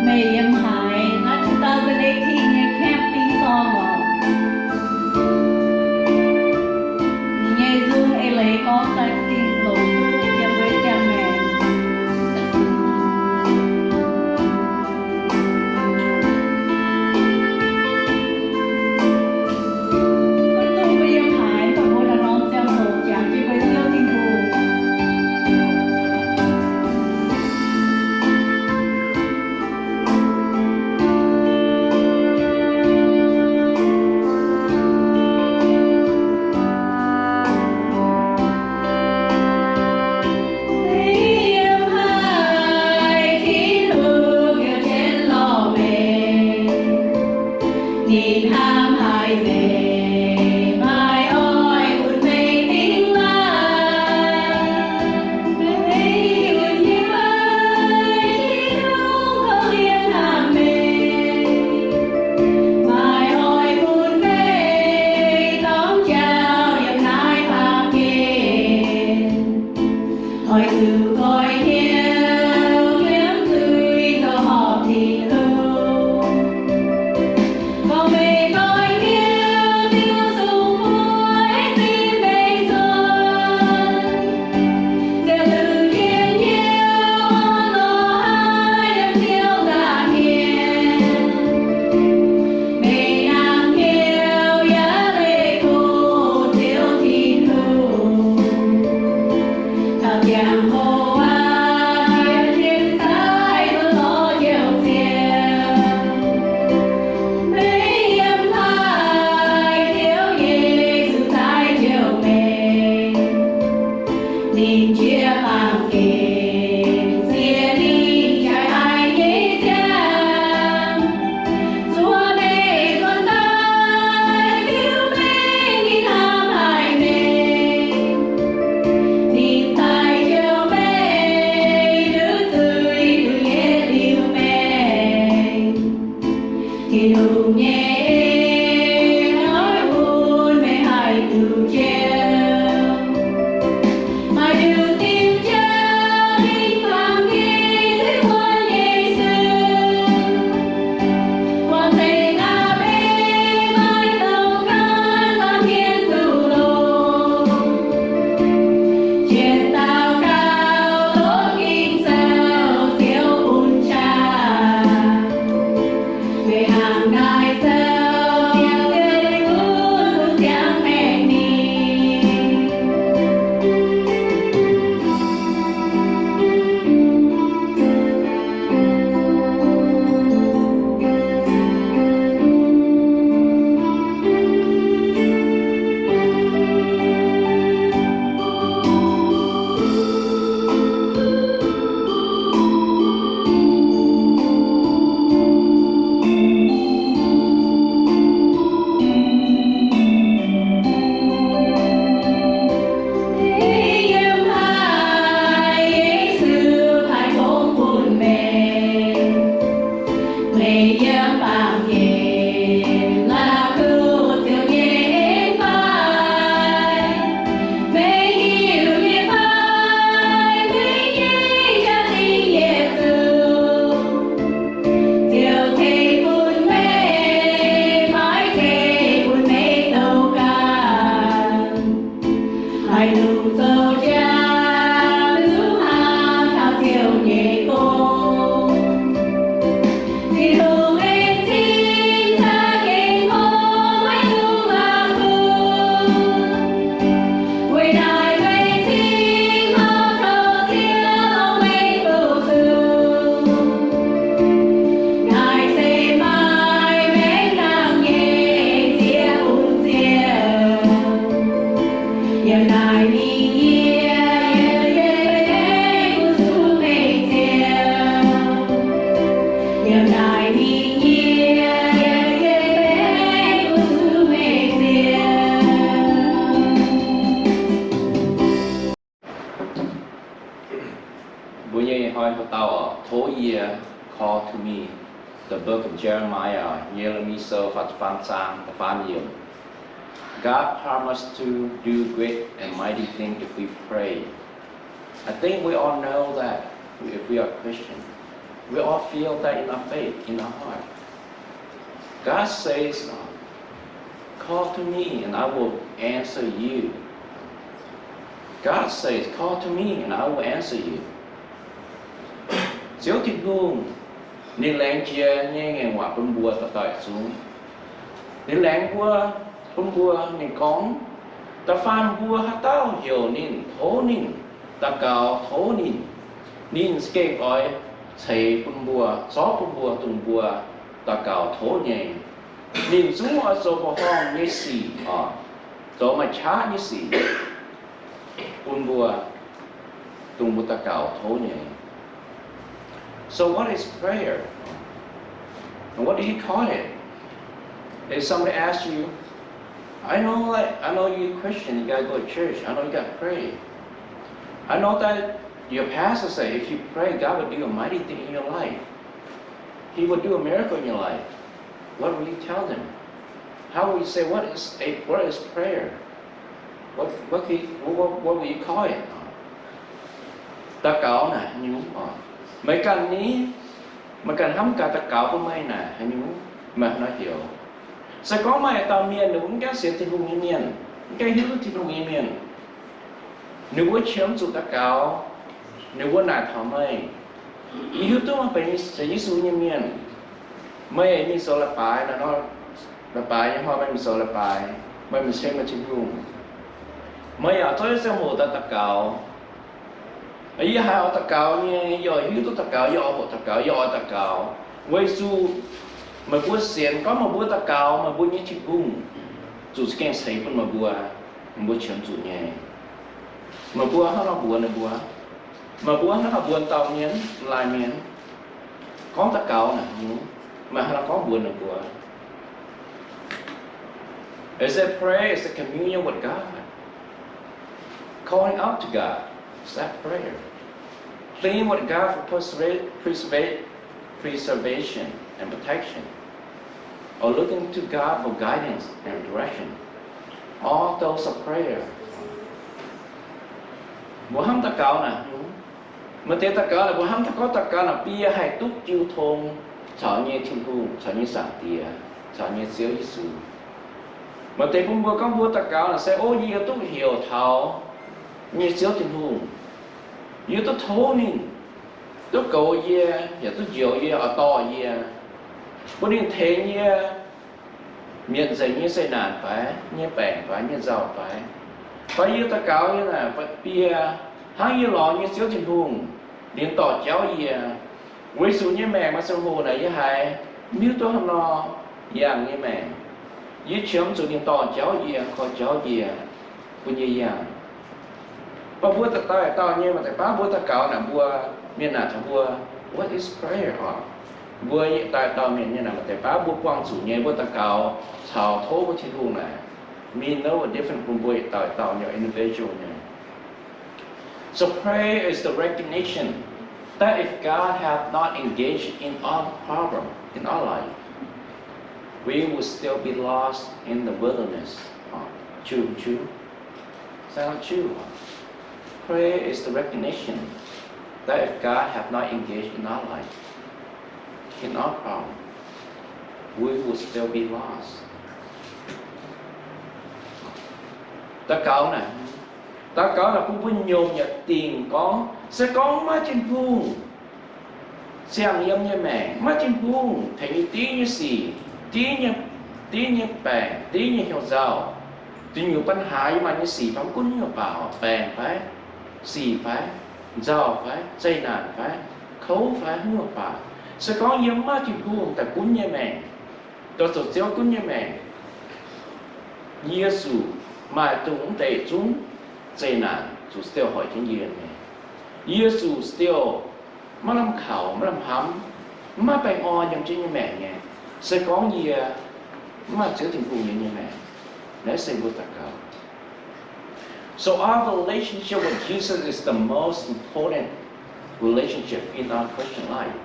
Meih yiem haaix? Naaiv two thousand eighteen nyei camp theme song oc. Ninh nyei nzung eix leiz gorngv daaih za'gengh longc duqv yiem mbuo nyei ziangh maengc. Maiv dungx mbuo yiem haaix, mv baac mbuo la'norm ziangh hoc jangx jienv mbuo Ziouv Tin-Hungh. Oix zuqc goiv hnyouv yiem zuiz zoux horpc Tin-Hungh. Gorngv meih goiv hnyouv, Ziouv Tov yie, call to me, the book of Jeremiah, Ye^le^mi Sou faam zaang da'faam yiemc. God promised to do great and mighty things if we pray. I think we all know that if we are Christian. We all feel that in our faith, in our heart. God says, call to me and I will answer you. God says, call to me and I will answer you. Ziouv Tin-Hungh, ninh laengz jiex nyei ngaengc waac bun mbuo dauh dauh zungv. Ninh laengz mbuo, bun mbuo, ninh gorngv, da'faanh mbuo haaix dauh heuc ninh, tov ninh, daux gaux tov ninh, ninh za'gengh oix ceix bun mbuo, zorqv bun mbuo, dongh mbuo daux gaux tov nyei. Ninh zungv oix zoux mbuoqc horngh nyei sic, zoux maaih qaqv nyei sic bun mbuo, dongh mbuo daux gaux tov nyei. So what is prayer? And what do you call it? If somebody asks you, I know, like, I know you Christian, you gotta go to church, I know you gotta pray. I know that your pastor said if you pray, God will do a mighty thing in your life. He will do a miracle in your life. What will you tell them? How will you say, what is a, what is prayer? What, what, can, what, what will you call it? Daux gaux naaic haaix nyungc? Meih ganh ni, meih ganh hnamv gaax daux gaux bun meih naaic haaix nyungc? Meih hnangv haaix nor heuc? Se gorngv maaih dauh mienh ninh mbuo mv gaengh sienx Tin-Hungh nyei mienh, mv gaengh hiuv duqv Tin-Hungh nyei mienh, ninh mbuo qiemx zuqc daux gaux, ninh mbuo naaic taux meih, yie hiuv duqv meih benx Yesu nyei mienh. Meih mingh zoux leiz-baaix nor, leiz-baaix nyei hnoi meih mingh zoux leiz-baaix, meih mingh ceng meih Tin-Hungh, meih yaac zorqv ziangh hoc daaih daux gaux. Yie haiz oix daux gaux nyei, yie oix hiuv duqv daux gaux, yie oix hoqc daux gaux, yie oix daux gaux. Weic zuqc meih mbuo sienx gorngv meih mbuo daux gaux, meih mbuo nyei Tin-Hungh zuqc za'gengh ceix bun meih mbuo, meih mbuo qiemx zuqc nyei. Meih mbuo hnangv nor mbuox ninh mbuo, meih mbuo hnangv nor mbuox dauh mienh, laaih mienh, gorngv daux gaux naaic, meih hnangv nor gorngv mbuox ninh mbuo. It said prayer is a communion with God. Calling out to God is that prayer. Pleading with God for preserva- preserva- preservation and protection, or looking to God for guidance and direction. All those are prayer. Mbuo hnamv daux gaux naaic, maaih deix daux gaux naaic, mbuo hnamv daux gaux, daux gaux naaic bie haih duqv jiu tong caux nyei Tin-Hungh, caux nyei Zaangc Diex, caux nyei Ziouv Yesu. Maaih deix bun mbuo gorngv mbuo daux gaux naaic se, o, yie duqv heuc taux nyei Ziouv Tin-Hungh, yie duqv tov ninh duqv goux yie, yaac duqv njoux yie, oix dorh yie, bun ninh tengx yie mietc nzengc nyei zeqc naanc fai, nyei baengc fai, nyei nzauh fai. Fai yie daux gaux yie naaic bie hnangv yie lorz nyei Ziouv Tin-Hungh, ninh dorh jauv yie. Weic zuqc nyei maengc maaih ziangh hoc naaic yie haiz mv hiuv duqv haaix nor yangh nyei maengc. Yie qiemx zuqc ninh dorh jauv yie, korv jauv yie, bun yie yangh. Mv baac mbuo dauh dauh nyei maaih deix baav mbuo daux gaux naaic mbuo, mienh naaic taux mbuo, what is prayer oc? Mbuo yietc dauh dauh mienh nyei naaic maaih deix baav mbuo buangh zuqc nyei mbuo daux gaux caux tov mbuo Tin-Hungh naaic, mean no different bun mbuo yietc dauh dauh nyei individual nyei. So prayer is the recognition that if God have not engaged in our problem, in our life, we would still be lost in the wilderness. True, true. Sound true. Prayer is the recognition that if God have not engaged in our life, in our problem, we would still be lost. Daux gaux naaic, daux gaux naaic bun mbuo nyomc yaac dingc gorngv, se gorngv maiv Tin-Hungh ziangh yiem nyei maengc, maiv Tin-Hungh tengx nyei div nyei sic, div nyei, div nyei baengc, div nyei hnyouv nzauh, diuc nyungc ปัญหา yie maaih nyei sic fai mv gunv nyungc baac, baengc fai, sic fai, nzauh fai, zeqc naanc fai, kouv fai, nyungc baac, se gorngv yie mv maaih Tin-Hungh daaih gunv nyei maengc, daaih zoux Ziouv gunv nyei maengc, yie zuqc maaih dongh mv deix zungv zeqc naanc zuqc still hoic jienv yie nyei. Yie zuqc still maiv lamh kaux, maiv lamh hnamv, mv maaih baengh orn yiem jienv nyei maengc nyei, se gorngv yie mv maaih Ziouv Tin-Hungh yiem nyei maengc. Naaiv se mbuo daux gaux. So our relationship with Jesus is the most important relationship in our Christian life,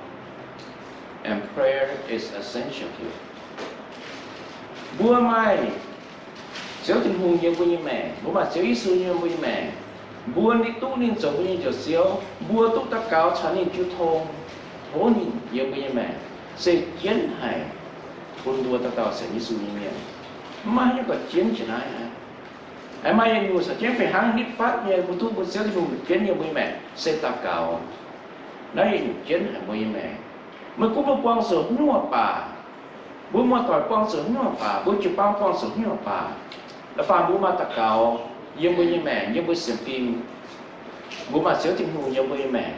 and prayer is essential to it. Mbuo maaih Ziouv Tin-Hungh yiem mbuo nyei maengc, mbuo maaih Ziouv Yesu yiem mbuo nyei maengc, mbuo duqv ninh zoux mbuo nyei Njoux Ziouv, mbuo duqv daux gaux caux ninh jiu tong, tov ninh yiem mbuo nyei maengc, se jienv haic bun mbuo dauh dauh sienx Yesu nyei mienh. Mv maaih haaix nyungc gauh jienv jiex naaiv aqv. Aengx maaih yietc nyungc caux jienv fih hnangv nitv fatv nyei, mbuo duqv mbuo Ziouv Tin-Hungh jienv yiem mbuo nyei maengc se daux gaux. Naaiv yietc nyungc jienv haic mbuo nyei maengc. Maiv gunv mbuo buangh zuqc haaix nyungc baac, mbuo muoz-doic buangh zuqc haaix nyungc baac, mbuo jiu-baang buangh zuqc haaix nyungc baac, la'faanh mbuo maaih daux gaux yiem mbuo nyei maengc, yiem mbuo sienx fim, mbuo maaih Ziouv Tin-Hungh yiem mbuo nyei maengc,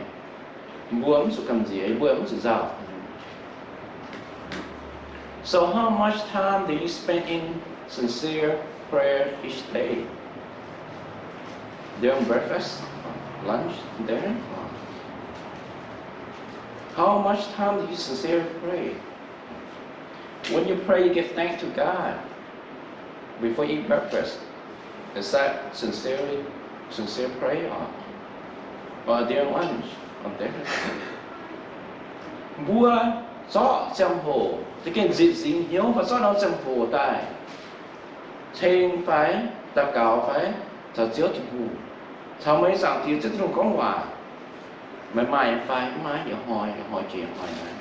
mbuo mv zuqc gamh nziex, mbuo mv zuqc nzauh. So how much time do you spend in sincere prayer each day? During breakfast, lunch, dinner? How much time do you sincerely pray? When you pray, you give thanks to God before you eat breakfast. Is that sincerely, sincere prayer or, or during lunch or dinner? Mbuo zorqv ziangh hoc za'gengh nzipc nzingx hnyouv fai zorqv norm ziangh hoc daaih ceng fai daux gaux fai caux Ziouv Tin-Hungh, caux meih nyei Zaangc Diex Ziouv Tin-Hungh gorngv waac, meih maaih fai mv maaih, yietc hnoi yietc hnoi jiex hnoi naaiv.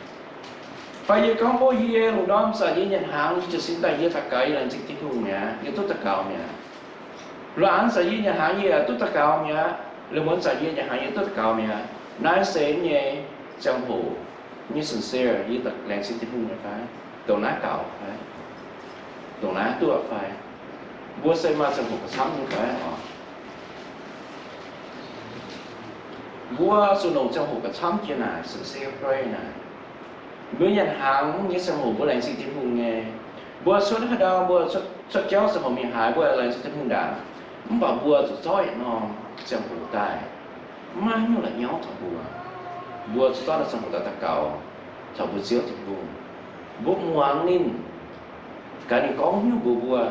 Fai yie gorngv, Ov, yie lungh ndorm zanc yie nyanc hnaangx, yie jiez sin daaih yie daux gaux, yie laengz zingh Tin-Hungh mi'aqv, yie duqv daux gaux mi'aqv. Lungh aanx zanc yie nyanc hnaangx yie duqv daux gaux mi'aqv. Lungh muonz zanc yie nyanc hnaangx yie duqv daux gaux mi'aqv. Naaiv se yie nyei ziangh hoc, yie nyei sincere, yie laengz zingh Tin-Hungh nyei fai? Dongh naaiv gaux fai? Dongh naaiv duqv fai? Mbuo se maaih ziangh hoc gauh camv nyei fai oc? Mbuo zuqc longc ziangh hoc gauh camv jiex naaic, sincere prayer naaic. Mbuo nyanc hnaangx nyei ziangh hoc mbuo laengz zingh Tin-Hungh nyei. Mbuo cuotv haaix ndau, mbuo cuotv, cuotv jauv ziangh hoc mingh haaix, mbuo laengz zingh Tin-Hungh ndaangc. Mv baac mbuo zuqc zorqv yietc norm ziangh hoc daaih, maiv nyungc la'nyauv taux mbuo. Mbuo zuqc zorqv norm ziangh hoc daaih daux gaux caux mbuo Ziouv Tin-Hungh. Mbuo muangx ninh, gaax ninh gorngv nyungc mbuox mbuo.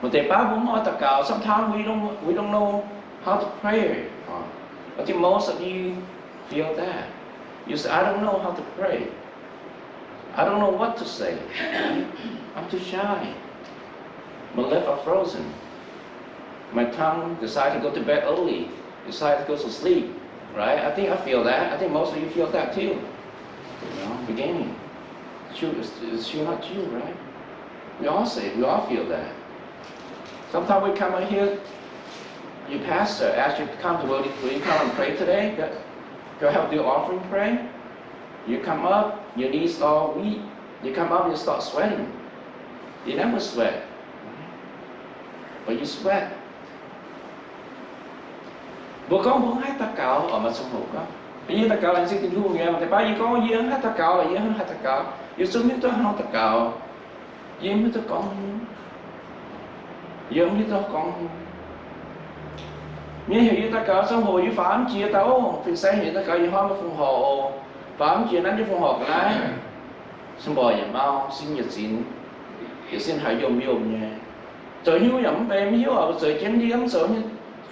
Maaih deix baav mbuo mv oix daux gaux, sometimes we don't, we don't know how to pray. I think most of you feel that. You say, I don't know how to pray. I don't know what to say. I'm too shy. My lips are frozen. My tongue decide to go to bed early, decide to go to sleep, right? I think I feel that. I think most of you feel that too. You know, beginning. It's true, it's, it's true, not true, right? We all say, we all feel that. Sometimes we come out here, your pastor asks you to come to, will you, will you come and pray today? Go, go help do offering prayer. You come up, your knees all weak. You come up, you start sweating. You never sweat, but you sweat. Mbuo gorngv mbuo mv haih daux gaux, oix maaih ziangh hoc gorngv, yie daux gaux laengz zingh Tin-Hungh nyei. Deix baav yie gorngv yie mv haih daux gaux, yie mv haih daux gaux, yie zungv mv hiuv duqv haaix nor daux gaux. Yie mv hiuv duqv gorngv, yie mv hiuv duqv gorngv. Mienh heuc yie daux gaux ziangh hoc yie faaux mv jiex daaih oc. Fin-saeng heuc yie daux gaux yie hnamv nyei fongc horc oc. Faaux mv jiex nanv jienv fongc horc ga'naaiv, cin-mborqc yietc mau, sin yietc zinx, yietc sin haiz yomh-yomh nyei. Zoux hnyouv yaac mv benx, mv hiuv oc, mbuo zoux jienv ndiev mv zoux.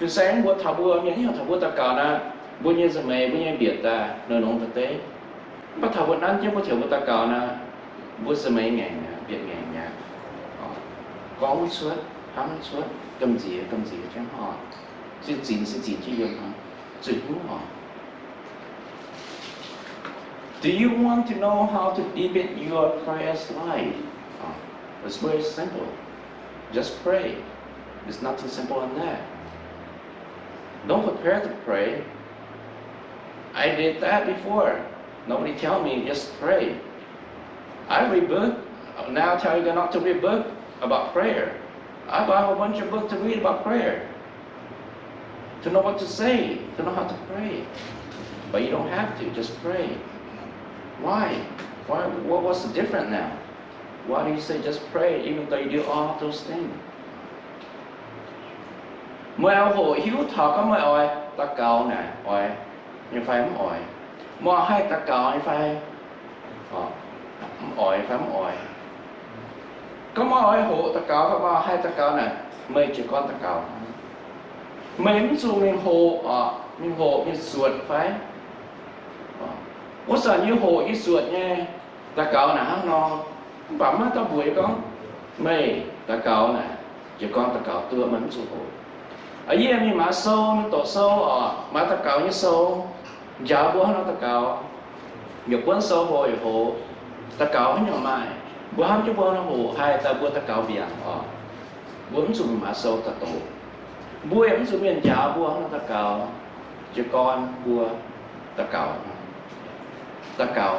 Fin-saeng mbuo taux mbuo, mienh heuc taux mbuo daux gaux naaic, mbuo nyei nza'hmien, mbuo nyei mbietc daaih nouh nongx daaih deix. Mv baac taux mbuo nanv jienv mbuo heuc mbuo daux gaux naaic, mbuo nza'hmien ngaengc mi'aqv, mbietc ngaengc mi'aqv. Gorngv mv cuotv, hnamv mv cuotv, gamh nziex gamh nziex jienv oc. Sin zinx sin zinx jienv yiem hnangv, zuqc hnyouv oc. Do you want to know how to deepen your prayer life? It's very simple. Just pray. There's nothing simple than that. Don't prepare to pray. I did that before. Nobody tell me, just pray. I read book. Now I tell you not to read book about prayer. I buy a whole bunch of books to read about prayer, to know what to say, to know how to pray. But you don't have to, just pray. Why? Why? What, what's the difference now? Why do you say just pray even though you do all those things? Meih oix hoqc hiuv taux gorngv meih oix daux gaux naaic, oix nyei fai mv oix? Meih oix haih daux gaux nyei fai? Mv oix fai mv oix? Gorngv meih oix hoqc daux gaux fai meih oix haih daux gaux naaic, meih jiez gorn daux gaux. Meih mv zuqc mingh hoqc, mingh hoqc mingh zuotc fai? Wuov zanc yie hoqc yie zuotc nyei daux gaux naaic hnangv nor, mv baac maiv dauh mbuox yie gorngv, meih daux gaux naaic, jiez gorn daux gaux duqv, meih mv zuqc hoqc. Yie mingh maaiz sou, mingh doqc sou oc, maaiz daux gaux nyei sou, njaaux mbuo hnangv nor daux gaux. Yietc buonv sou hoqc yietc hoz, daux gaux haaix nyungc maaih, mbuo hnamv jienv mbuo hnangv nor hoqc haih daaih mbuo daux gaux mbiaangc oc. Mbuo mv zuqc mingh maaiz sou daaih doqc. Mbuo yaac mv zuqc mienh njaaux mbuo hnangv nor daux gaux. Jiez gorn mbuo daux gaux, daux gaux,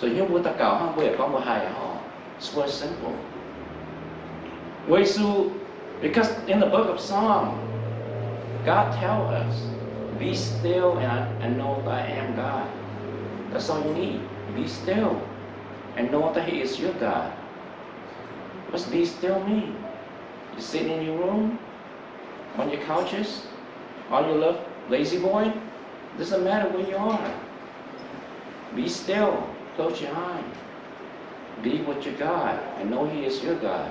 zoux hnyouv mbuo daux gaux hnangv mbuo yaac gorngv mbuo haih oc. It's very simple. Weic zuqc, because in the book of Psalm, God tell us, be still and, and know that I am God. That's all you need. Be still and know that He is your God. What's be still mean? You sit in your room, on your couches, on your love, lazy boy, doesn't matter where you are. Be still, close your eye. Be with your God and know He is your God.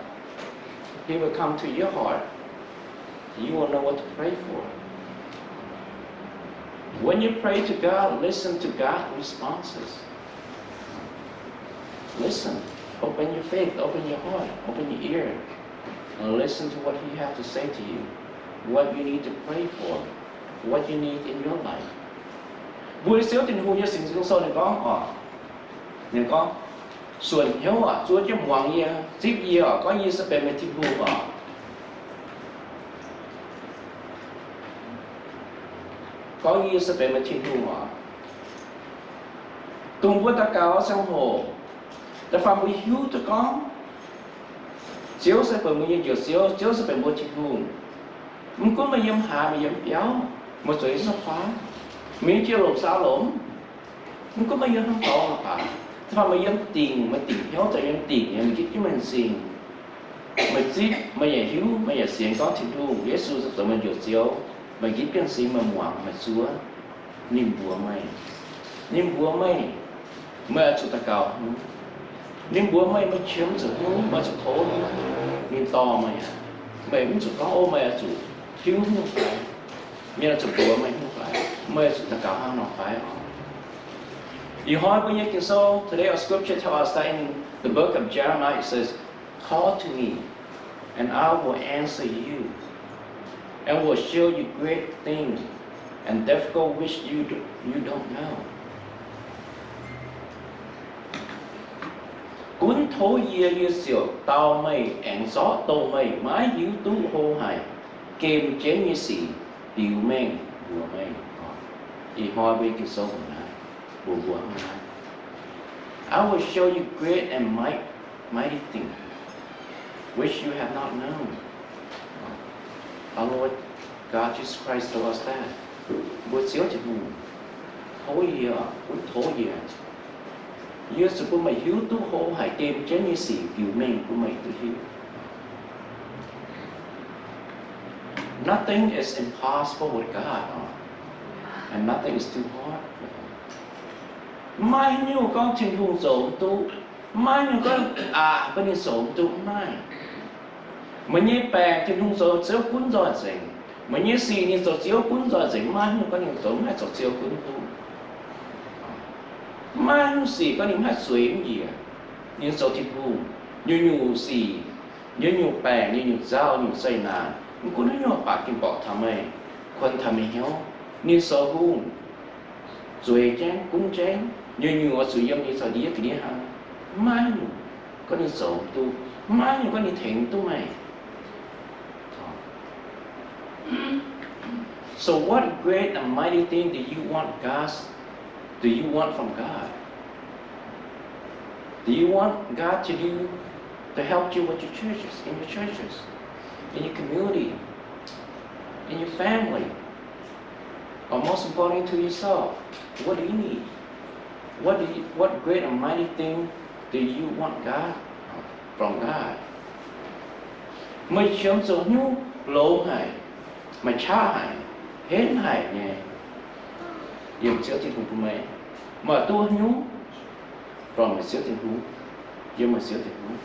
He will come to your heart. You will know what to pray for. When you pray to God, listen to God's responses. Listen. Open your faith, open your heart, open your ear, and listen to what He have to say to you, what you need to pray for, what you need in your life. Mbuo Ziouv Tin-Hungh nyei Singx Nzung Sou ninh gorngv oc, ninh gorngv, suonc hnyouv aac, zuov jienv muangx yie, zipv yie oc, gorngv yie se benx meih Tin-Hungh oc. Gorngv yie se benx meih Tin-Hungh oc. Dongh mbuo daux gaux ziangh hoc, da'faanh mbuo hiuv duqv gorngv Ziouv se benx mbuo nyei Njoux Ziouv, Ziouv se benx mbuo Tin-Hungh. Mv gunv meih yiem haaix, meih yiem biauv, meih zueiz nyei fai, meih yiem jiex lomc saau lomc, mv gunv meih yiem haaix dorngx baac, da'faanh meih yiem dingc, meih dingc hnyouv, da'faanh yiem dingc nyei, meih gitv jienv meih m'zing, meih zipv, meih yaac hiuv, meih yaac sienx gorngv Tin-Hungh, Yesu se zoux meih Njoux Ziouv, meih gitv jienv m'zing, meih muangx, meih zuov, ninh mbuox meih, ninh mbuox meih, meih oix zuqc daux gaux hnyouv. Ninh mbuox meih, meih qiemx zuqc hnyouv, meih zuqc tov hnyouv, ninh dorh meih aqv. Meih mv zuqc gorngv, o, meih oix zuqc hiuv hnyouv fai, mienh oix zuqc mbuox meih hnyouv fai, meih oix zuqc daux gaux hnangv nor fai oc. Ih hnoi mbuo nyei Ging-Sou, today our scripture tell us that in the book of Jeremiah it says, call to me, and I will answer you, and will show you great things and difficult which you do, you don't know. Gunv tov yie, yie ziouc dau meih, aengx zorqv dongh meih maiv hiuv duqv hlo haic, gemh jienv nyei sic biux mengh mbuox meih. Ih hnoi mbuo nyei Ging-Sou naaiv, mbuox mbuo hnangv naaiv, I will show you great and might, mighty things which you have not known. Our Lord God Jesus Christ told us that. Mbuo Ziouv Tin-Hungh tov yie, gunv tov yie, yie zuqc bun meih hiuv duqv hlo haic, gemh jienv nyei sic biux mengh bun meih duqv hiuv. Nothing is impossible with God, and nothing is too hard for Him. Maiv nyungc gorngv Tin-Hungh zoux mv duqv. Maiv nyungc gorngv aqc bun ninh zoux mv duqv, maiv. Meih nyei baengc Tin-Hungh zoux Ziouv gunv nzoih nzengc. Meih nyei sic ninh zoux Ziouv gunv nzoih nzengc. Maiv nyungc gorngv ninh zoux, maiv zoux Ziouv gunv duqv. Maiv nyungc sic gorngv ninh maiv haih zueiz mv njiec. Ninh zoux Tin-Hungh. Nyungc-nyungc sic, nyungc-nyungc baengc, nyungc-nyungc nzauh, nyungc zeqc naanc, mv gunv haaix nyungc baac ging-borqc taux meih, kuonx taux meih hnyouv. Ninh zoux hungh, zueiz jienv, gunv jienv, nyungc-nyungc oix zuqc yiem ninh caux ndiev ga'ndiev hnangv. Maiv nyungc gorngv ninh zoux mv duqv. Maiv nyungc gorngv ninh tengx duqv meih. So what great and mighty thing do you want God, do you want from God? Do you want God to do, to help you with your churches, in your churches, in your community, in your family? Or most important to yourself, what do you need? What do you, what great and mighty thing do you want God, from God? Meih qiemx zuqc hnyouv longx haic, meih qaqv haic, henv haic nyei, yiem Ziouv Tin-Hungh bun meih. Meih duqv hnyouv from meih Ziouv Tin-Hungh, yiem meih Ziouv Tin-Hungh.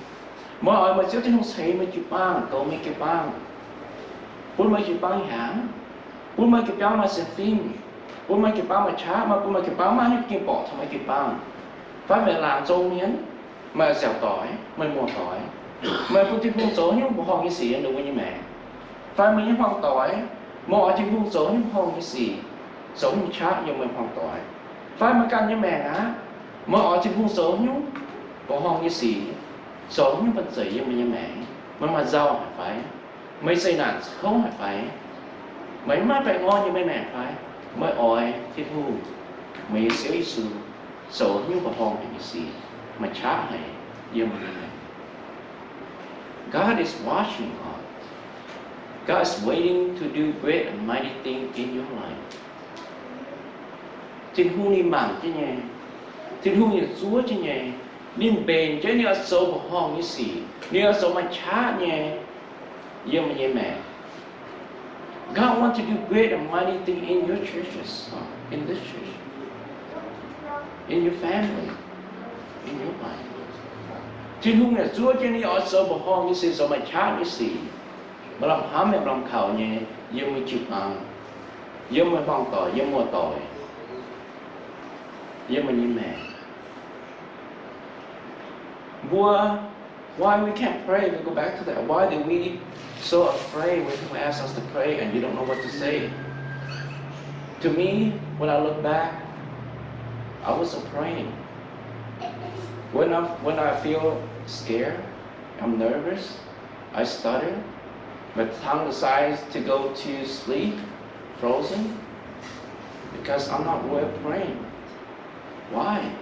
Meih oix meih Ziouv Tin-Hungh ceix meih jiu-baang, goux meih jiu-baang, bun meih jiu-baang hnyangx. Bun meih jiu-baang maaih sienx fim, bun meih jiu-baang maaih qaqv, meih bun meih jiu-baang maiv hiuv duqv ging borqc taux meih jiu-baang. Fai meih laangc zong mienh, meih siouc doic, meih muoz-doic, meih bun Tin-Hungh zoux nyungc mbuoqc horngh nyei sic yiem ninh mbuo nyei maengc. Fai meih nyei hmuangv-doic, meih oix Tin-Hungh zoux nyungc horngh nyei sic, zoux nyungc qaqv yiem meih hmuangv-doic. Fai meih ganh nyei maengc aqv, meih oix Tin-Hungh zoux nyungc mbuoqc horngh nyei sic, zoux nyungc banh zeic yiem meih nyei maengc. Meih maaih nzauh haic fai? Meih zeqc naanc kouv haic fai? Meih maiv baengh orn nyei meih maengc fai? Meih oix Tin-Hungh, meih nyei Ziouv Yesu, zoux nyungc mbuoqc horngh haic nyei sic, maaih qaqv haic yiem meih nyei maengc. God is watching us. God is waiting to do great and mighty thing in your life. Tin-Hungh ninh mangc jienv nyei. Tin-Hungh ninh zuov jienv nyei. Ninh mbenc jienv ninh oix zoux mbuoqc horngh nyei sic. Ninh oix zoux maaih qaqv nyei yiem meih nyei maengc. God want to do great and mighty thing in your churches, in this church, in your family, in your life. Tin-Hungh ninh zuov jienv ninh oix zoux mbuoqc horngh nyei sic, zoux maaih qaqv nyei sic. Maaih lamh hnamv yaac maaih lamh kaux nyei yiem meih jiu-baang, yiem meih hmuangv-doic, yiem muoz-doic, yiem meih nyei maengc. Mbuo, why we can't pray? We go back to that. Why do we so afraid when people ask us to pray and you don't know what to say? To me, when I look back, I wasn't praying. When I, when I feel scared, I'm nervous, I stutter. My tongue decides to go to sleep, frozen, because I'm not well praying. Why?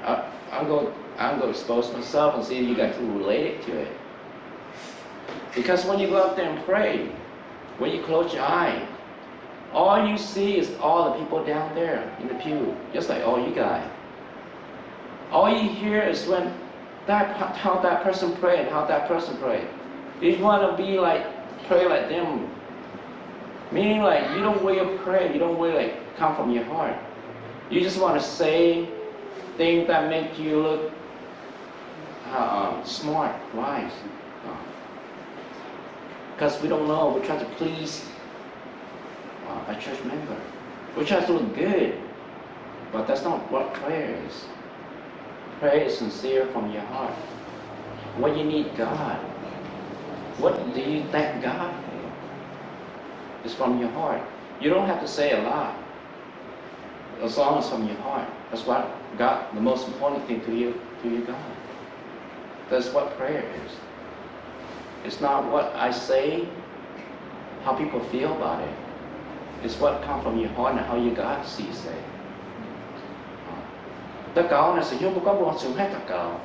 I, I'm going, I'm going to expose myself and see if you guys can relate it to it. Because when you go up there and pray, when you close your eye, all you see is all the people down there in the pew, just like all you guys. All you hear is when that, how that person pray and how that person pray. If you want to be like, pray like them, meaning like you don't really pray, you don't really like come from your heart. You just want to say things that make you look uh, um, smart, wise. Because we don't know, we try to please uh, a church member. We try to look good, but that's not what prayer is. Prayer is sincere from your heart. What you need God, what do you thank God for? It's from your heart. You don't have to say a lot. As long as from your heart. That's what God, the most important thing to you, to your God. That's what prayer is. It's not what I say, how people feel about it. It's what come from your heart and how your God sees it. Daux gaux naaic se hnyouv mbuo gorngv mbuo zuqc haih daux gaux.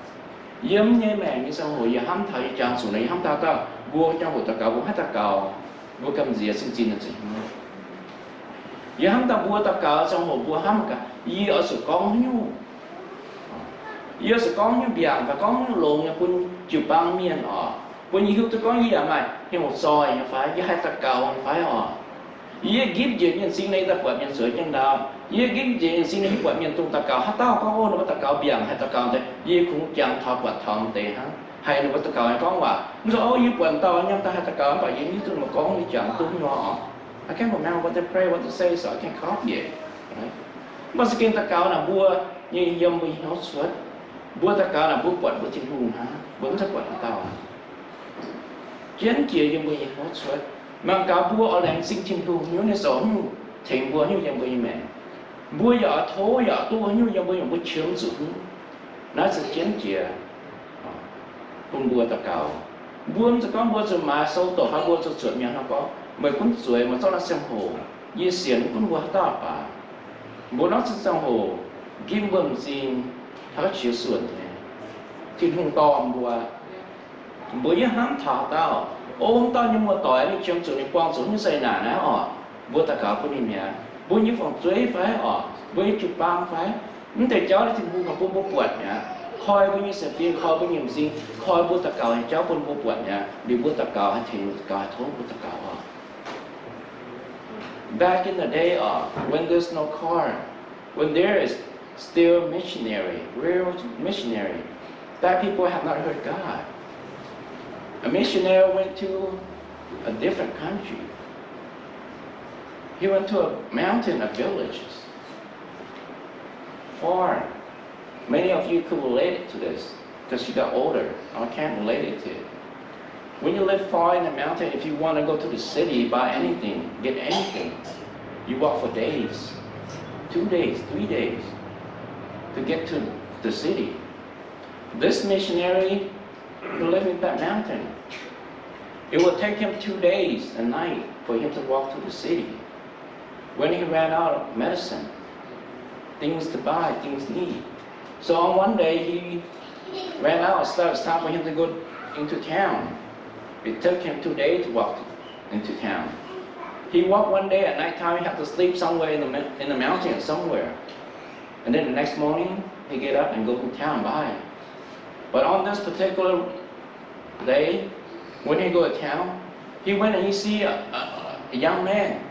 Yiem nyei maengc nyei ziangh hoc yie hnamv taux yie jangx zuqc nor, yie hnamv taux dauh mbuo ziangh hoc daux gaux mbuo haih daux gaux, mbuo gamh nziex cing-zinh nor zuqc hnyouv. Yie hnamv daaih mbuo daux gaux ziangh hoc mbuo hnamv gaax, yie oix zuqc gorngv nyungc, yie oix zuqc gorngv nyungc mbiaangc fai gorngv nyungc longx nyei bun jiu-baang mienh oc, bun yie hiuv duqv gorngv yie yaac maaih hnyouv zoih nyei fai, yie haih daux gaux nyei fai oc. Yie gipv njiec nyei m'zing nor, yie daaih buatc mienh zueiz jienv ndau. Yie gipv njiec nyei m'zing nor, yie buatc mienh dongh daux gaux, haaix dauh gorngv, O, ninh mbuo daux gaux mbiaangc, haih daux gaux deix, yie kungx jangx taux buatc taux deix hnangv, haiz ninh mbuo daux gaux nyei gorngv waac. Mv zeiz, O, yie buatc dauh nyaam daaih haih daux gaux, mv baac yie mv hiuv duqv ninh mbuo gorngv nyei jangx duqv nyei oc. I can't remember what they pray, what they say, so I can't copy it. Mv baac za'gengh daux gaux naaic mbuo nyei yiem mbuo nyei hnyouv cuotv. Mbuo daux gaux naaic mbuo buatc mbuo Tin-Hungh hnangv, mbuo mv zeiz buatc haaix dauh. Jienv jiex yiem mbuo nyei hnyouv cuotv. Mangc gaax mbuo oix laengz zingh Tin-Hungh nyei zoux nyungc tengx mbuo nyungc yiem mbuo nyei maengc. Mbuo yaac oix tov yaac duqv nyungc yiem mbuo, yaac mbuo qiemx zuqc nyungc. Naaiv se jienv jiex bun mbuo daux gaux. Mbuo mv zeiz gorngv mbuo zuqc maaiz sou doqc fai mbuo zuqc zuotc mienh nor gorngv, meih gunv zueiz, meih zorqv naaiv ziangh hoc, yie sienx gunv mbuo haaix dauh baac. Mbuo naaiv zinh ziangh hoc gipv mbuo m'zing taux qiex suonc nyei. Tin-Hungh dorh mbuo. Mbuo yie hnamv taux dauh, o, wuov dauh nyei muoz-doic ninh qiemx zuqc, ninh buangh zuqc nyei zeqc naanc naaiv oc. Mbuo daux gaux bun ninh mi'aqv. Mbuo nyei fungc zueiv fai oc, mbuo nyei jiu-baang fai, mv deix jauv naaiv Tin-Hungh bun mbuo buatc mi'aqv. Koi mbuo nyei sienx fim, koi mbuo nyei m'zing, koi mbuo daux gaux nyei jauv bun mbuo buatc mi'aqv. Liuz mbuo daux gaux haih tengx, daux gaux haih tov mbuo daux gaux oc. Back in the day, uh, when there's no car, when there is still missionary, real missionary, that people have not heard God. A missionary went to a different country. He went to a mountain, a village, far. Many of you could relate it to this because you got older. I can't relate it to it. When you live far in the mountain, if you want to go to the city, buy anything, get anything, you walk for days, two days, three days to get to the city. This missionary who lived in that mountain, it would take him two days and night for him to walk to the city. When he ran out of medicine, things to buy, things need. So on one day he ran out, so it's time for him to go into town. It took him two days to walk into town. He walked one day at nighttime, he had to sleep somewhere in the, in the mountain somewhere. And then the next morning, he get up and go to town buy. But on this particular day, when he go to town, he went and he see a, a, a young man.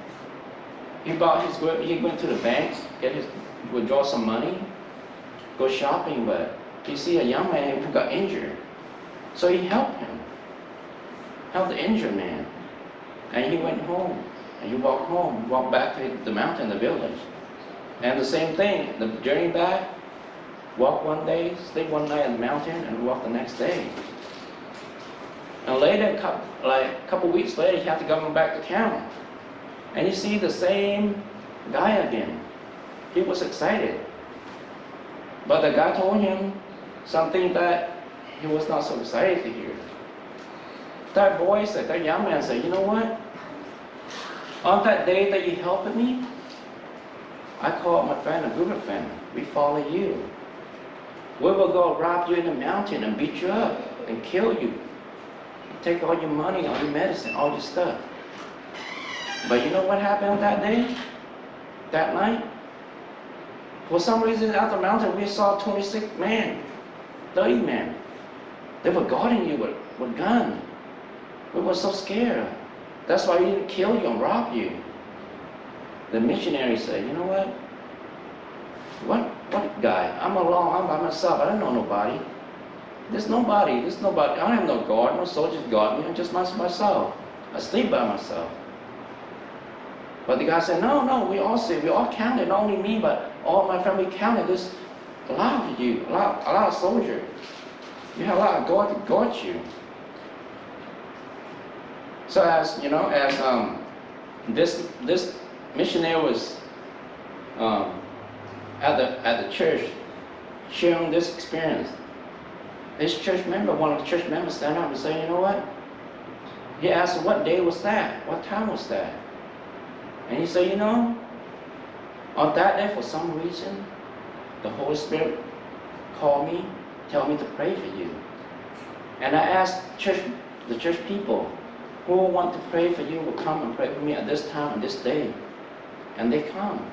He bought his, he went to the bank, get his, withdraw some money, go shopping, but he see a young man who got injured. So he helped him, helped the injured man. And he went home, and he walked home, walked back to the mountain, the village. And the same thing, the journey back, walk one day, sleep one night in the mountain, and walk the next day. And later, cou-, like, a couple weeks later, he had to come back to town. And he see the same guy again. He was excited. But the guy told him something that he was not so excited to hear. That boy said, that young man said, you know what? On that day that you helped me, I called my friend, a group of friends. We follow you. We will go rob you in the mountain and beat you up and kill you. Take all your money, all your medicine, all your stuff. But you know what happened that day? That night? For some reason, out the mountain, we saw twenty-six men, thirty men. They were guarding you with, with gun. We were so scared. That's why we didn't kill you and rob you. The missionary said, you know what? What, what guy? I'm alone. I'm by myself. I don't know nobody. There's nobody. There's nobody. I don't have no guard. No soldiers guard me. I'm just my, myself. I sleep by myself. But the guy said, no, no, we all sleep. We all counted. Not only me, but all my family counted. There's a lot of you, a lot, a lot of soldiers. You have a lot of guard to guard you. So as you know, as um, this this missionary was um, at the at the church sharing this experience, his church member, one of the church members, stand up and say, you know what? He asked, what day was that? What time was that? And he said, you know, on that day, for some reason, the Holy Spirit called me, tell me to pray for you. And I asked church, the church people, who want to pray for you will come and pray for me at this time and this day. And they come.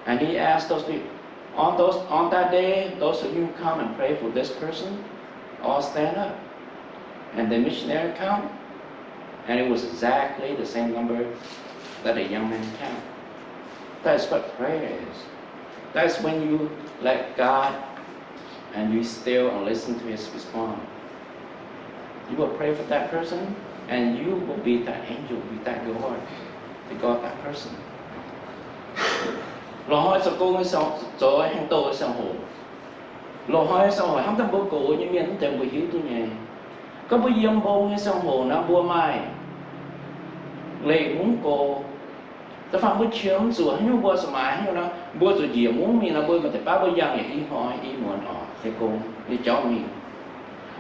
And he asked those people, on those, on that day, those of you who come and pray for this person, all stand up. And the missionary come, and it was exactly the same number that the young man count. That is what prayer is. That is when you let God and you still and listen to his response. You will pray for that person, and you will be that angel, be that God, to God that person. Loz-hnoi zoux gong nyei ziangh, zoux haaix nyungc nyei ziangh hoc, loz-hnoi ziangh hoc hnamv daaih mbuo gox nyei mienh mv zeiz mbuo hiuv duqv nyei. Gorngv mbuo yiem mbong nyei ziangh hoc naaic, mbuo maaih leih mungv gox. Da'faanh mbuo qiemx zuqc haaix nyungc, mbuo zuqc maaiz haaix nyungc nor, mbuo zuqc njiec mungv mingh nor, mbuo maaih deix baav mbuo yangh yietc i hnoi i muonz oc, deix gong nyei jauv mingh.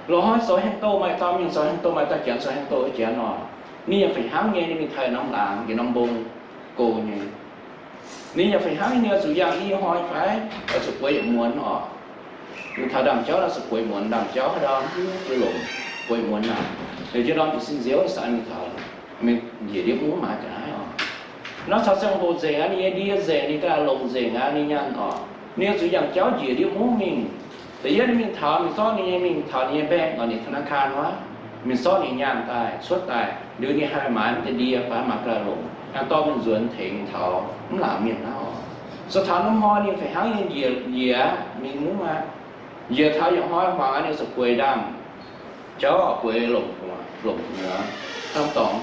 Loz-hnoi zoux haaix nyungc nyei dauh mienh, zoux haaix nyungc nyei dauh janx, zoux haaix nyungc nyei dauh janx oc, ninh yaac fih hnangv nyei, ninh mingh taux norm laangz, ninh norm mbong gox nyei. Ninh yaac fih hnangv nyei, ninh zuqc yangh i hnoi fai zuqc bueix yietc muonz oc. Mingh taux ndaamv-jauv nor zuqc bueix muonz, ndaamv-jauv haaix ndau hiuv duqv longc, bueix muonz naaic. Liuz jienv norm jiez sin nziouv, ninh mingh taux, mingh njiec ndiev mungv maaiz ga'naaiv oc. Nor caux ziangh hoc nzengc aqv, ninh nyei ndie nzengc, ninh ganh longc nzengc aqv, ninh nyaanh oc. Ninh zuqc yangh jauv njiec ndiev mungv mingh. Da'yietv ninh mingh taux, ninh zorqv ninh nyei, mingh taux ninh nyei bank, ninh ธนาคาร wuov, mingh zorqv ninh nyaanh daaih, cuotv daaih, liuz ninh haih maaiz mv deix ndie fai maaiz ga'naaiv longc, haih dorh mingh nzuonx tengx taux mv laangc mienh naaiv oc. So taux norm hnoi ninh fih hnangv nyei njiec, njiec mingh mungv aqv. Njiec taux yietc hnoi hmuangx aqv, ninh zuqc bueix ndaamv-jauv, bueix longc, longc muonz, hnamv dorngx.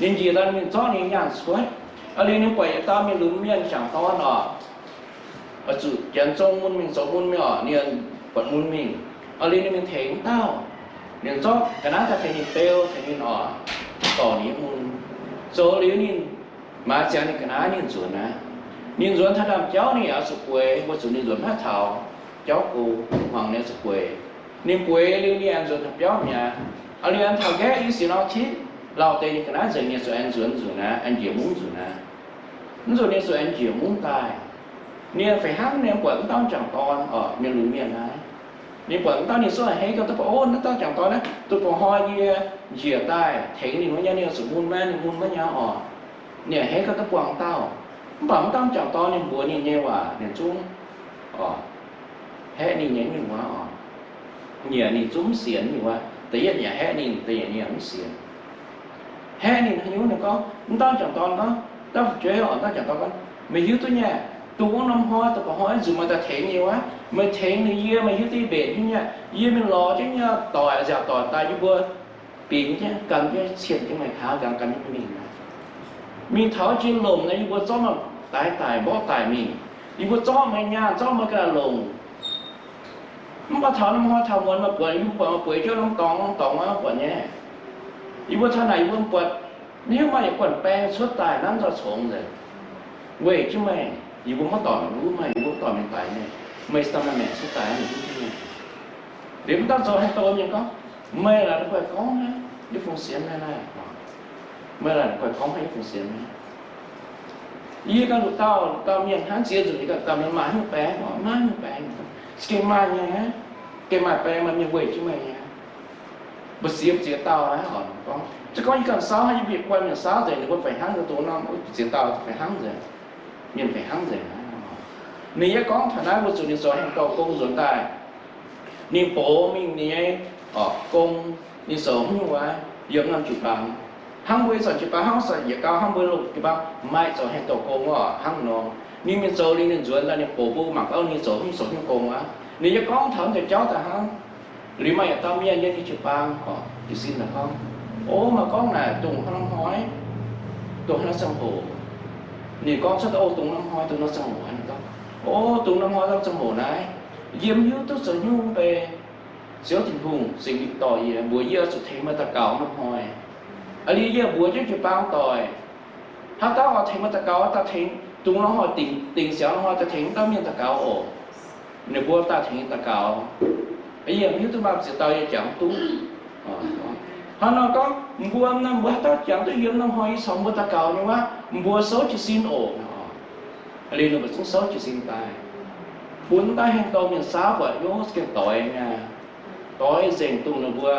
Ninh njiec daaih mingh zorqv ninh nyaanh cuotv. Aa, liuz ninh buatc yietc dauh mienh lunx mienh jangc dorn oc, oix zuqc janx zong mun mingh, zoux mun mingh oc, ninh buatc mun mingh. Aa, liuz ninh mingh tengx wuov dauh, ninh zorqv ga'naaiv daaih tengx ninh beu, tengx ninh oc, dorh ninh nyei mun. Zoux liuz ninh maaiz ziangx ninh ga'naaiv ninh nzuonx aqv. Ninh nzuonx taux ndaamv-jauv ninh yaac oix zuqc bueix, weic zuqc ninh nzuonx maiv taux jauv go, hmuangx ninh oix zuqc bueix. Ninh bueix liuz ninh aengx nzuonx taux biauv mi'aqv. Aa, liuz aengx taux nqaeqv i sic norm titv, lauh deix ninh ga'naaiv nzengc, ninh zuqc aengx nzuonx nzunc aqv, aengx njiec mungv nzunc aqv. Mv nzunc ninh zuqc aengx njiec mungv daaih. Ninh fih hnangv ninh buatc wuov dauh jangc dorn oc, mienh lunx mienh naaiv. Ninh buatc wuov dauh ninh zungv a'hneiv gau, duqv buatc, o, naaiv dauh jangc dorn naaiv, duqv buatc hnoi yie njiec daaih tengx ninh wuov nyei, ninh zuqc mun maiv, ninh mun maiv nyei oc. Ninh a'hneiv gau duqv buangh dauh. Mv baac wuov dauh jangc dorn ninh mbuox ninh nyei waac ninh zungv, oc, haeqv ninh nyei nyungc wuov oc. Nyiec ninh zungv mv sienx nyungc wuov. Da'yietv nyiec haeqv ninh, da'nyeic nyiec mv sienx. Haeqv ninh haaix nyungc? Ninh gorngv, wuov dauh jangc dorn gorngv, dauh fu'jueiv oc, dauh jangc dorn gorngv, meih hiuv duqv nyei, dongh wuov norm hnoi, dongh buatc hnoi nzunc meih daaih tengx yie wuov, meih tengx ninh yie, meih hiuv duqv yie mbenc nyei, yie mingh lorz jienv nyei doic, nziaauc doic daaih, yie mbuo bingx jienv, gan jienv, cien jienv meih, taux gan gan jienv mingh. Mingh taux jiex lomc naaiv, yie mbuo zorqv meih daix daic, mborqv daic mingh. Yie mbuo zorqv meih nyaah, zorqv meih ga'naaiv longc. Mv baac taux norm hnoi taux muonz meih buatc, yie mbuo buatc meih bueix jienv norm dorngx, norm dorngx wuov buatc nyei. Yie mbuo taux naaic yie mbuo buatc, mv hiuv maaih yietc guanh baeng cuotv daaih nanv nzoih congx nzengc. Weic jienv meih, yie mbuo maiv dorh mingh luv meih, yie mbuo mv dorh mingh daix meih. Meih se daaih maaih maengc cuotv daaih, meih hiuv duqv nyei. Liuz mv dauh zoux haeng douh mienh gorngv, meih laaix ninh guaih gorngv naaiv, yie fungx sienx meih naaiv. Meih laaix ninh guaih gorngv naaiv, yie fungx sienx meih. Yie ganh lungh dauh, lungh dauh mienh hnangv, ziex nzunc yie ganh dauh mienh maaih haaix nyungc baeng oc, maaih haaix nyungc baeng. Se gengh maaih nyei aqv. Gengh maaih baeng maaih mienh weic jienv meih nyei aqv. Mbu'ziex, mbu'ziex dauh aqv oc. Gorngv, se gorngv yie ganh saauv hnangv, yie mbuo yietc guanh mienh saauv nzengc, ninh mbuo fai hnangv nduov norm, mbu'ziex dauh fai hnangv nzengc. Mienh fai hnangv nzengc aqv. Ninh yie gorngv taux naaiv, weic zuqc ninh zoux haeng douh gong nzuonx daaih, ninh box mingh ninh nyei, oc, gong, ninh zoux haaix nyungc wuov, yiem norm jiu-baang. Hnangv mbuo ih zanc jiu-baang, hnangv zanc yietc gau hnangv mbuo longc jiu-baang maaih zoux haeng douh gong oc, hnangv nor. Ninh mingh zoux liuz ninh nzuonx daaih ninh box mbuo mangc gauh ninh zoux haaix nyungc, zoux haaix nyungc gong aqv. Ninh yie gorngv taux deix jauv daaih hnangv. Liuz maaih yietc dauh mienh yiem ninh jiu-baang oc, jiez sin naaic gorngv, o, maaih gorngv naaic dongh hnangv hnoi, dongh hnangv ziangh hoc. Ninh gorngv cuotv, o, dongh hnangv hnoi, dongh hnangv ziangh hoc. Ninh gorngv, o, dongh hnangv hnoi, dongh ziangh hoc naaiv, yie mv hiuv duqv zoux haaix nyungc mv bei. Ziouv Tin-Hungh, Singx Lingh dorh yie, mbuox yie oix zuqc tengx meih daux gaux hnangv hnoi. Aa, liuz yie mbuox jienv jiu-baang doic, haaix dauh oix tengx meih daux gaux, daaih tengx, dongh hnangv hnoi dingc, dingc siangx hnangv hnoi daaih tengx dauh mienh daux gaux oc. Ninh mbuo daaih tengx daux gaux. Yie mv hiuv duqv maaih ziex dauh yie jangx duqv. Hnangv nor gorngv, mbuo, mbuo haaix dauh jangx duqv yiem norm hnoi yie caux mbuo daux gaux nyei wuov, mbuo souv jiez sin oc. Liuz ninh mbuo zungv souv jiez sin daaih. Bun daaih haeng douh mienh saauv buatc, yov, gengh doix nyei. Doix nzengc dongh ninh mbuo,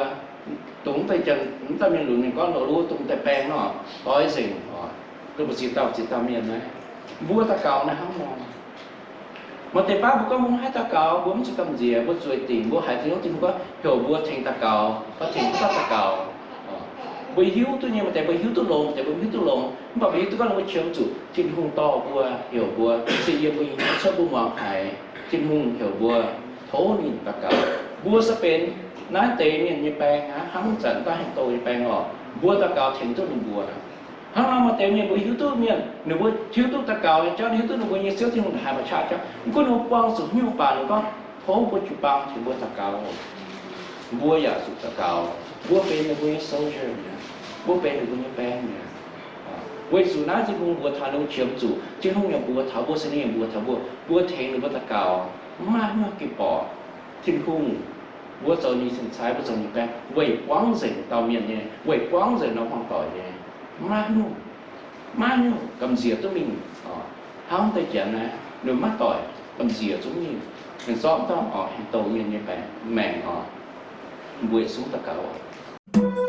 dongh mv deix janx, mv deix mienh lunx ninh gorngv nor, lu dongh deix baeng nor, doix nzengc oc. Dongh mbu'ziex dauh, ziex dauh mienh naaiv, mbuo daux gaux naaiv hnangv nor. Maaih deix baav mbuo gorngv mbuo mv haih daux gaux, mbuo mv zuqc gamh nziex, mbuo zueiz dingc, mbuo haiz Tin-Hungh, Tin-Hungh gorngv heuc mbuo tengx daux gaux, gorngv tengx dauh daux gaux. Mbuo hiuv duqv nyei, maaih deix mbuo hiuv duqv longx, maaih deix mbuo mv hiuv duqv longx, mv baac mbuo hiuv duqv gorngv ninh mbuo qiemx zuqc Tin-Hungh dorh mbuo, heuc mbuo, se yiem mbuo nyei cuotv mbuo muangx haiz Tin-Hungh heuc mbuo tov ninh daux gaux. Mbuo se benx naaiv deix mienh nyei baeng aqv, hnangv zanc daaih haeng douh nyei baeng oc. Mbuo daux gaux tengx duqv ninh mbuo. Hnangv nor maaih deix mienh mbuo hiuv duqv mienh, ninh mbuo hiuv duqv daux gaux nyei jauv, hiuv duqv ninh mbuo nyei Ziouv Tin-Hungh haiz maaih qaqv jauv, mv gunv ninh mbuo buangh zuqc hnyouv baac ninh gorngv, tov mbuo jiu-baang tengx mbuo daux gaux. Mbuo yaac zuqc daux gaux. Mbuo benx ninh mbuo nyei soldier mi'aqv. Mbuo benx ninh mbuo nyei baeng mi'aqv. Weic zuqc naaiv Tin-Hungh mbuox taux ninh mbuo qiemx zuqc, Tin-Hungh yaac mbuox taux mbuo, se ninh yaac mbuox taux mbuo, mbuo tengx ninh mbuo daux gaux, mv maaih haaix nyungc haih gengh borqc. Tin-Hungh, mbuo zoux ninh cing-caaiv, mbuo zoux ninh baeng, weic buangv nzengc dauh mienh nyei, weic buangv nzengc norm hmuangv doic nyei. Mv maaih haaix nyungc, mv maaih haaix nyungc gamh nziex duqv mingh. Hnangv deix janx naaiv, ninh maiv doic, gamh nziex zungv mingh. Ninh zorqv dauh oc, haeng douh mienh nyei baeng maengc oc. Mbuo yietc zungv daux gaux oc.